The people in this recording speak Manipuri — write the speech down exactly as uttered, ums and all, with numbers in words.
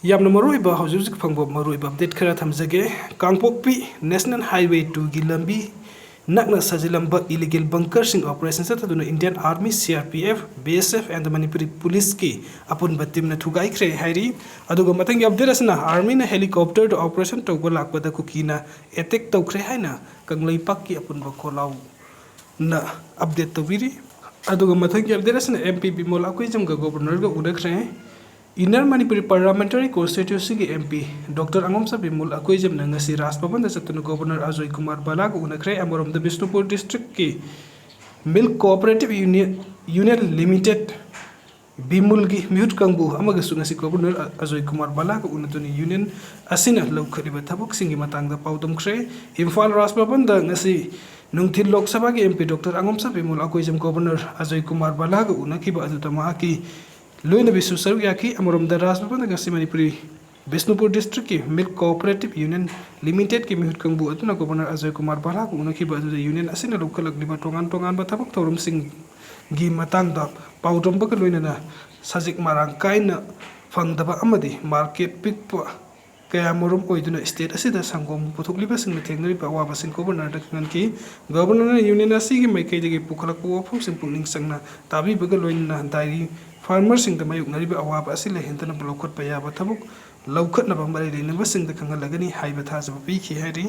ꯌꯥꯝꯅ ꯃꯔꯨꯑꯣꯏꯕ, ꯍꯧꯖꯤꯛ ꯍꯧꯖꯤꯛ ꯐꯪꯕ ꯃꯔꯨꯑꯣꯏꯕ update ꯈꯔ ꯊꯝꯖꯒꯦ꯫ ꯀꯥꯡꯄꯣꯛꯄꯤ National Highway two ꯒꯤ ꯂꯝꯕꯤ ꯅꯛꯅ ꯁꯥꯖꯤꯜꯂꯝꯕ illegal bunker ꯁꯤꯡ operation ꯆꯠꯊꯗꯨꯅ Indian Army, C R P F, B S F and Manipuri Police ꯀꯤ ꯑꯄꯨꯟꯕ team ꯅ ꯊꯨꯒꯥꯏꯈ꯭ꯔꯦ ꯍꯥꯏꯔꯤ꯫ ꯑꯗꯨꯒ ꯃꯊꯪꯒꯤ update ꯑꯁꯤꯅ Army ꯅ helicopter ꯗ operation ꯇꯧꯕ ꯂꯥꯛꯄꯗ ꯀꯨꯀꯤꯅ attack ꯇꯧꯈ꯭ꯔꯦ ꯍꯥꯏꯅ ꯀꯪꯂꯩꯄꯥꯛꯀꯤ ꯑꯄꯨꯟꯕ ꯈꯣꯜꯂꯥꯎꯅ update ꯇꯧꯕꯤꯔꯤ꯫ ꯑꯗꯨꯒ ꯃꯊꯪꯒꯤ update ꯑꯁꯤꯅ M P ꯕꯤꯃꯣꯜ ꯑꯀꯣꯏꯖꯝꯒ Governor ꯒ ꯎꯅꯈ꯭ꯔꯦ꯫ Inner Manipuri Parliamentary Constituency ꯒꯤ M P Doctor ꯑꯉꯣꯝꯆꯥ ꯕꯤꯃꯣꯜ ꯑꯀꯣꯏꯖꯝꯅ ꯉꯁꯤ ꯔꯥꯖ ꯚꯕꯟꯗ ꯆꯠꯇꯨꯅ Governor ꯑꯖꯣꯏ ꯀꯨꯃꯥꯔ ꯚꯜꯂꯥꯒ ꯎꯅꯈ꯭ꯔꯦ꯫ ꯑꯃꯔꯣꯝꯗ ꯕꯤꯁꯅꯨꯄꯨꯔ district ꯀꯤ Milk Cooperative Union, Union Limited, ꯕꯤꯃꯨꯜꯒꯤ ꯃꯤꯍꯨꯠ ꯀꯥꯡꯕꯨ ꯑꯃꯒꯁꯨ ꯉꯁꯤ Governor ꯑ-, ꯑꯖꯣꯏ ꯀꯨꯃꯥꯔ ꯚꯜꯂꯥꯒ ꯎꯅꯗꯨꯅ union ꯑꯁꯤꯅ ꯂꯧꯈꯠꯂꯤꯕ ꯊꯕꯛꯁꯤꯡꯒꯤ ꯃꯇꯥꯡꯗ ꯄꯥꯎꯗꯝꯈ꯭ꯔꯦ꯫ ꯏꯝꯐꯥꯜ ꯔꯥꯖ ꯚꯕꯟꯗ ꯉꯁꯤ ꯅꯨꯡꯊꯤꯜ ꯂꯣꯛ ꯁꯚꯥꯒꯤ M P Doctor ꯑꯉꯣꯝꯆꯥ Bimol Akoijam Governor Ajoy Kumar ꯚꯜꯂꯥꯒ ꯎꯅꯈꯤꯕ ꯑꯗꯨꯗ ꯃꯍꯥꯛꯀꯤ ꯂꯣꯏꯅꯕꯤꯁꯨ ꯁꯔꯨꯛ ꯌꯥꯈꯤ꯫ ꯑꯃꯔꯣꯝꯗ ꯔꯥꯖ ꯚꯕꯟꯗ ꯉꯁꯤ ꯃꯅꯤꯄꯨꯔꯤ ꯕꯤꯁꯅꯨꯄꯨꯔ district ꯀꯤ Milk Cooperative Union Limited ꯀꯤ ꯃꯤꯍꯨꯠ ꯀꯥꯡꯕꯨ ꯑꯗꯨꯅ Governor ꯑꯖꯣꯏ ꯀꯨꯃꯥꯔ ꯚꯜꯂꯥꯒ ꯎꯅꯈꯤꯕ ꯑꯗꯨꯗ union ꯑꯁꯤꯅ ꯂꯧꯈꯠꯂꯛꯂꯤꯕ ꯇꯣꯉꯥꯟ ꯇꯣꯉꯥꯟꯕ ꯊꯕꯛ ꯊꯧꯔꯝꯁꯤꯡꯒꯤ ꯃꯇꯥꯡꯗ ꯄꯥꯎꯗꯝꯕꯒ ꯂꯣꯏꯅꯅ ꯁꯖꯤꯛ ꯃꯔꯥꯡ ꯀꯥꯏꯅ ꯐꯪꯗꯕ ꯑꯃꯗꯤ market ꯄꯤꯛꯄ ꯀꯌꯥ ꯃꯔꯨꯝ ꯑꯣꯏꯗꯨꯅ state ꯑꯁꯤꯗ ꯁꯪꯒꯣꯝ ꯄꯨꯊꯣꯛꯂꯤꯕꯁꯤꯡꯅ ꯊꯦꯡꯅꯔꯤꯕ ꯑꯋꯥꯕꯁꯤꯡ Governor ꯗ ꯈꯪꯍꯟꯈꯤ꯫ Governor ꯅ union ꯑꯁꯤꯒꯤ ꯃꯥꯏꯀꯩꯗꯒꯤ ꯄꯨꯈꯠꯂꯛꯄ ꯋꯥꯐꯝꯁꯤꯡ ꯄꯨꯛꯅꯤꯡ ꯆꯪꯅ ꯇꯥꯕꯤꯕꯒ ꯂꯣꯏꯅꯅ dairy farmer ꯁꯤꯡꯗ ꯃꯥꯌꯣꯛꯅꯔꯤꯕ ꯑꯋꯥꯕ ꯑꯁꯤ ꯂꯩꯍꯟꯗꯅꯕ ꯂꯧꯈꯠꯄ ꯌꯥꯕ ꯊꯕꯛ ꯂꯧꯈꯠꯅꯕ ꯃꯔꯤ ꯂꯩꯅꯕꯁꯤꯡꯗ ꯈꯪꯍꯜꯂꯒꯅꯤ ꯍꯥꯏꯕ ꯊꯥꯖꯕ ꯄꯤꯈꯤ ꯍꯥꯏꯔꯤ꯫